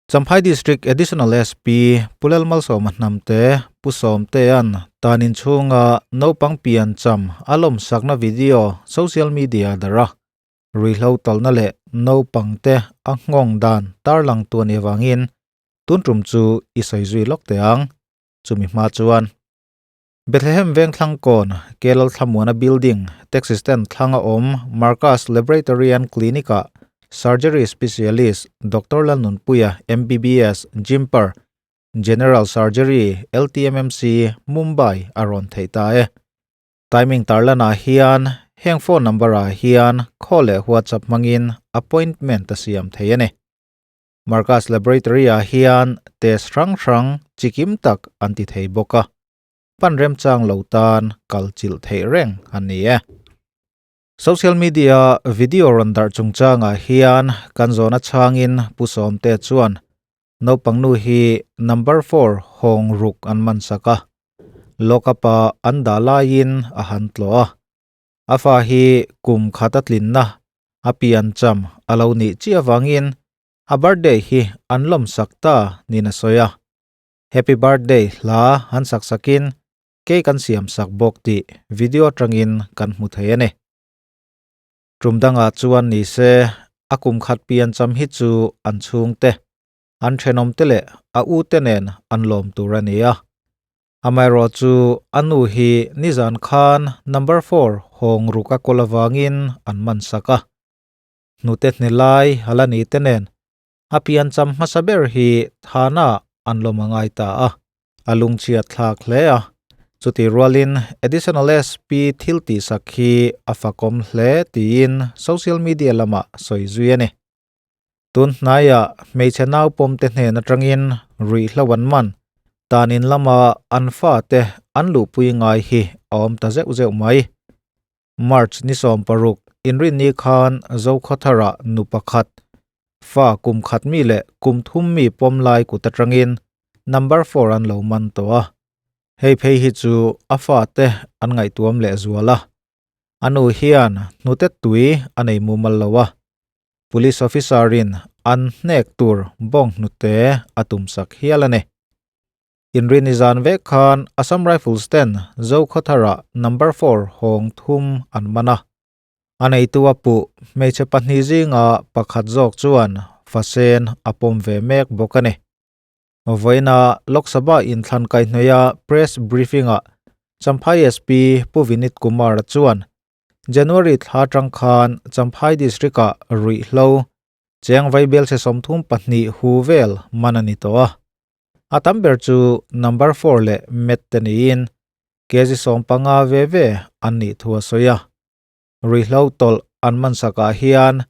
Champhai District Additional SP Pu Lalmalsawma Hnamte, Pu Sawmtea'n tanin chhunga naupang pian cham a lawmsakna video social media darh a, ruihhlo talna leh naupangte a nghawng dan tarlang tu a nih avangin tun tum chu i sawi zui lawk teh ang. Chumi hma chuan Bethlehem Vengthlang kawn Kelal Thlamuana Building, Taxi Stand thlanga awm Marcus Laboratory and Clinic-ah Surgery Specialist Doctor Lalnunpuia, MBBS, Jimper, General Surgery, LTMMC, Mumbai a rawn theih ta e. Timing tarlanah hian heng phone number-ah hian call leh WhatsApp hmangin appointment a siam thei a ni. Marcus Laboratory-ah hian test hrang hrang chi kim tak an ti thei bawk a, pan remchang lo tan kal chilh theih reng a ni e. Social media video rawn darh chungchangah hian kan zawhna chhangin Pu Sawmte chuan naupang nu hi number four hawng ruk an man sak a, lock-up-a an dah laiin a han tlawh a. A fa hi kum khat a tlinna a pian cham a lo nih chiah avangin a birthday hi an lawmsak ta niin a sawi a. Happy birthday hla an sak sakin cake an siam sak bawk tih video atangin kan hmu thei a ni. Tum dangah chuan ni se a kum khat pian cham hi chu an chhungte, an thenawmte leh a ute nen an lawm tur a ni a. Amaherawh chu a nu hi nizan khan number four hawng ruk a kawl avangin an man sak a. Hnute hne lai a la ni te nen a piancham hmasa ber hi thana an lawm a ngai ta a, a lungchhiat thlak hle a. Chutih rualin Additional SP thil tihsak hi a fakawm hle tiin social media lamah sawi zui a ni. Tun hnaiah hmeichhe naupawmte hnen atangin ruihhlo an man, tanin lama an fate an luhpui ngai hi a awm ta zeuh zeuh mai. March ni 16 inrinni khan Zokhawthara nu pakhat, fa kum khat mi leh kum thum mi pawm lai kut atangin number four an lo man tawh a. Hei phei hi chu a fate an ngaihtuam lehzual a. A nu hian hnute tui a nei mumal lo a, Police officer in an hnek tur bawng hnute a tum sak hial a ni. Inrini zan vek khan Assam Rifles ten Zokhawthara number four hawng thum an man a. A neitu a puh hmeichhe pahnih zinga pakhat zawk chuan fasen a pawm ve mek bawk a ni. Vawiina Lok Sabha inthlan kaihhnawih press briefing-ah Champhai SP Pu Vinit Kumar-a chuan January thla atang khan Champhai District-ah ruihhlo cheng vaibel chhe 32 hu vel man a ni tawh a. A tam ber chu number four leh met te niin kg 15 ve ve an nih thu a sawi a. Ruihhlo tawlh an man sakah hian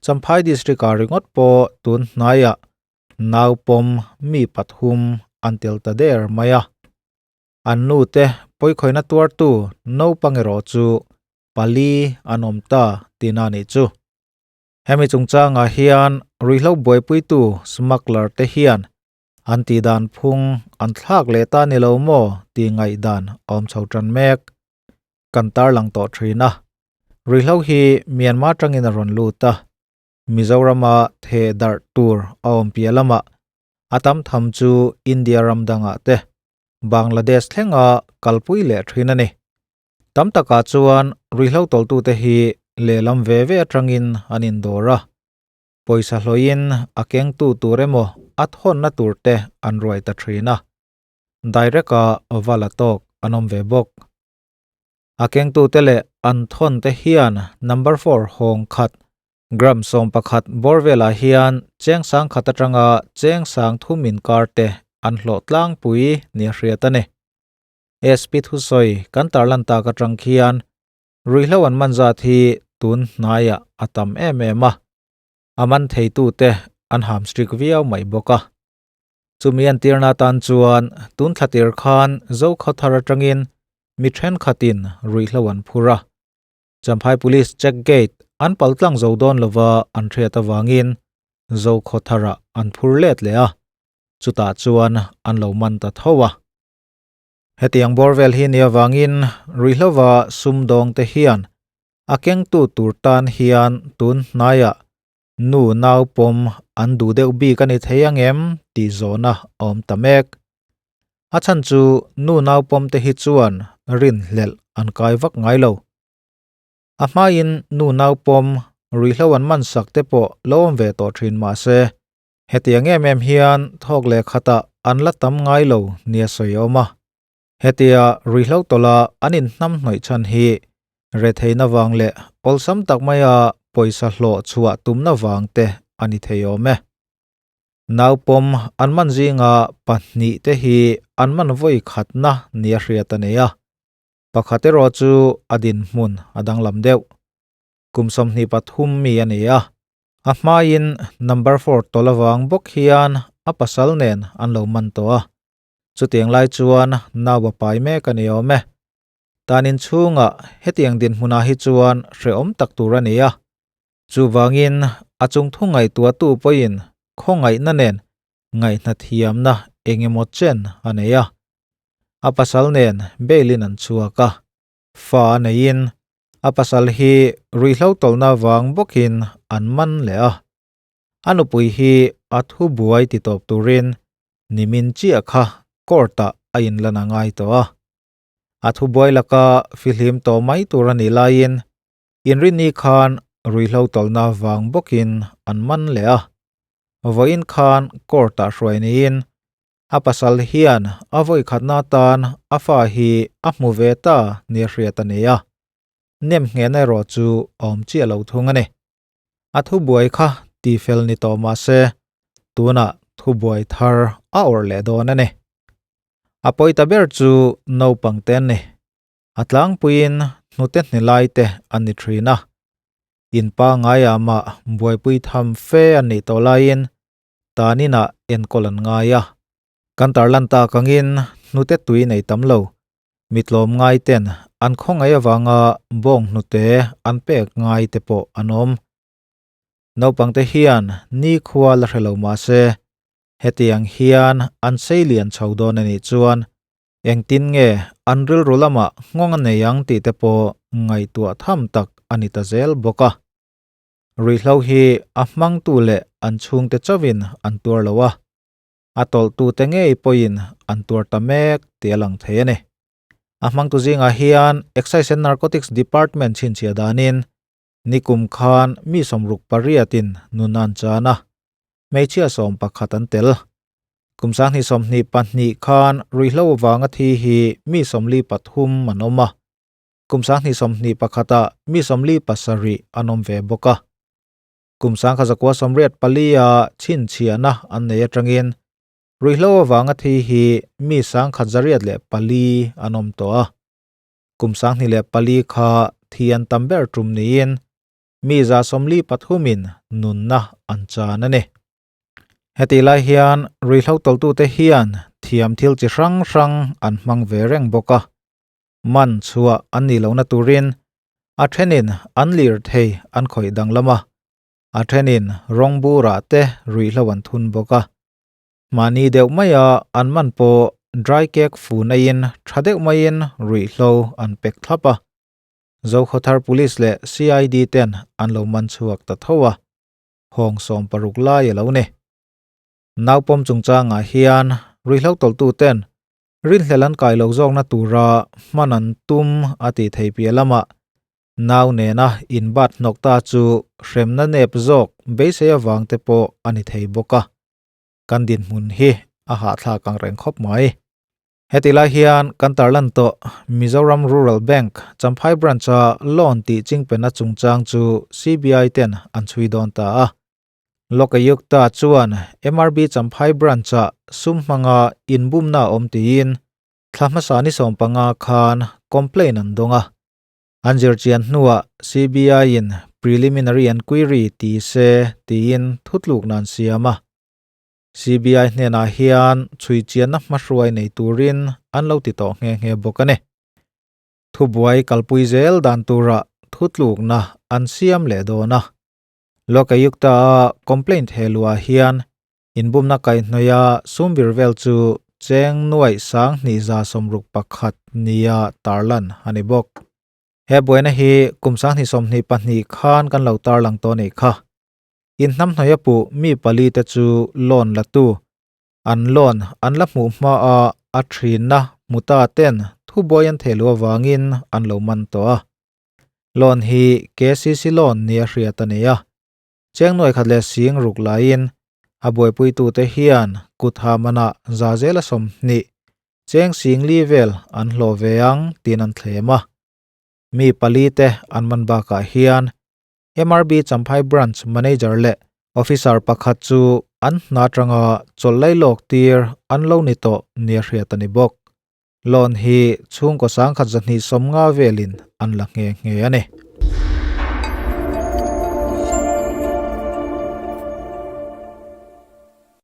Champhai District-ah ringawt pawh tun hnaiah naupawm mi pathum an tel ta der mai a. An nute pawikhawiina tuartu naupang erawh chu pali an awm ta tihna a nih chu. Hemi chungchangah hian ruihhlo buaipuitu smuggler te hian an tihdan phung an thlak leh ta ni lo maw tih ngaihdan a awm chho tan mek. Kan tarlang tawh thin a, ruihhlo hi Myanmar tangin a rawn lut a, Mizorama theh darh tur a awm piah lamah a tam tham chu India ram dangah te Bangladesh thlenga kalpui leh thin a ni. Tam takah chuan ruihhlo tawltute hi lehlam ve ve atangin an indawr a, pawisa hlawhin a kengtu tur emaw a thawnna turte an ruai ta thin a, direct-a va la tawk an awm ve bawk. A kengtute leh an thawnte hian number four hawng khat gram 11 bawr velah hian cheng sang khat atanga cheng sang thum inkar te an hlawh tlangpui nia hriat a ni. SP thusawi kan tarlan tak atang khian ruihhlo an man zat hi tun hnaiah a tam em em a, a man theitute an ham strict viau mai bawk a. Chumi an tirna atan chuan tun thla tir khan Zokhawthar atangin mi thenkhatin ruihhlo an phur a. Champhai Police check gate an pal tlang zo dawn lova an hriat avangin Zokhawtharah an phur let leh a, chutah chuan an lo man ta tho a. Hetiang bawr vel hi ni avangin ruihhlova sumdawngte hian a kengtu tur tan hian tun hnaiah. Nu nau pawm an duh deuh bik a ni thei ang em tih zawhna a awm ta mek. A chhan chu nu nau pawm te hi chuan rinhlelh an kai vak ngai lo. A hmain nu nau pawm ruihhlo an man sak te pawh lo awm ve tawh thin mah se, hetiang em em hian thawk leh khatah an la tam ngai lo nia sawi a awm a. Hetia ruihhlo tawla an inhnamhnawih chhan hi retheihna vang leh awlsam tak maia pawisa hlawh chhuah tumna vang te a ni thei awm e. Naupawm an man zinga pahnihte hi an man vawi khatna nia hriat a nei a. Pakhat erawh chu a dinhmun a danglam deuh. Kum 23 mi a ni a, a hmain number four tawlh avang bawk hian a pasal nen an lo man tawh a. Chutiang lai chuan nau a pai mek a ni awm e. Tan inchhungah hetiang dinhmunah hi chuan hrehawm tak tur a ni a. Chuvangin a chungthu ngaihtuahtu pawhin khawngaihna nen ngaihnathiamna eng emaw chen a nei a. A pasal nen bail in an chhuak a, fa a neiin a pasal hi ruihhlo tawlhna vang bawkin an man leh a. A nupui hi a thu buai ti tawp turin nimin chiah kha court ah a inlan a ngai tawh a. A thu buai laka fihlim tawh mai tur a nih laiin Inrinni khan ruihhlo tawlhna vang bawkin an man leh a. Vawiin khan court ah hruai niin A pasal hian a vawikhatna atan a fa hi a hmu ve ta nia hriat a nei a, nem nghehna erawh chu a awm chiah lo thung a ni. A thubuai kha tifel ni tawh mah se, tunah thubuai thar a awrh leh dawn a ni. A pawi ta ber chu naupang te an ni. A tlangpuiin hnute hnilai te an ni thin a. In pangngai ah mah buaipui tham fe an nih tawh laiin tan inah enkawl an ngai a. Kan tarlan tak angin hnute tui nei tam lo. Mi tlawm ngai ten an khawngaih avanga bawng hnute an pek ngai te pawh an awm. Naupangte hian nikhua la hre lo mah se, hetiang hian an sei lian chho dawn a nih chuan engtin nge an rilru lamah nghawng a nei ang tih te pawh ngaihtuah tham tak a ni ta zel bawk a. Ruihhlo hi a hmangtu leh an chhungte chauhin an tuar lo a, a tawlhtute ngei pawhin an tuar ta mek tih a lang thei a ni. A hmangtu zingah hian Excise and Narcotics Department chhinchhiah danin nikum khan mi 68 in nun an chan a, hmeichhia 11 an tel. Kum 2022 khan ruihhlo avanga thi hi mi 43 an awm a, Kum 2021 ah mi 47 an awm ve bawk a. Kum 1984 ah chhinchhiahna an nei atangin ruihhlo avanga thi hi mi 104 an awm tawh a. Kum 2004 kha thi an tam ber tum niin mi 143 in nunna an chan a ni. Hetih lai hian ruihhlo tawltute hian thiam thil chi hrang hrang an hmang ve reng bawk a. Man chhuah an nih lohna turin a thenin an lir thei an khawih danglam a, a thenin rawng burah te ruihhlo an thun bawk a. Mahni deuh maia an man pawh dry cake fu naiin tha deuh maiin ruihhlo an pek thlap a. Zokhawthar Police leh CID ten an lo man chhuak ta tho a, hawng 60 lai a lo ni. Naupawm chungchangah hian ruihhlo tawlhtu ten Rinhlel an kai lo zawkna tura hman an tum a tih theih piah lamah nau nena inbat hnawk ta chu hremna nep zawk beisei avang te pawh a ni thei bawk a, kan dinhmun hi a hahthlak ang reng khawp mai. Heti lai hian kan tarlan tawh Mizoram Rural Bank Champhai Branch-a loan tih chingpenna chungchang chu CBI ten an chhui dawn ta a. Lokayukta chuan MRB Champhai Branch-ah sum hmanga inbumna a awm tiin thla hmasa ni 15 khan complaint an dawng a. An zirchian hnuah CBI-in preliminary enquiry ti se tiin thutlukna an siam a. CBI hnenah hian chhuichianna hmahruai nei turin an lo ti tawh nghe nghe bawk a ni. Thubuai kalpui zel dan turah thutlukna an siam leh dawn a. Lokayukta-a complaint he luah hian inbumna kaihhnawih a sum vir vel chu cheng nuaih 2161 nia tarlan a ni bawk. He buaina hi kum 2022 khan kan lo tarlang tawh a nih kha. Inhnamhnawih a puh mi palite chu loan latu an loan an la hmuh hmaa a thinna hmu ta ten thubuai an thehluh avangin an lo man tawh a. Loan hi KCC loan nia hriat a ni a. Cheng nuai khat leh sing ruk laiin a buaipuitute hian kut ha manah za zela 20 cheng sing li vel an hlawh ve ang tiin an thlem a. Mi palite an man bakah hian MRB Champhai Branch Manager leh Officer pakhat chu an hna atanga chawlh lai lawk tir an lo ni tawh nia hriat a ni bawk. Loan hi chhungkaw 1250 velin an la nghe nghe a ni.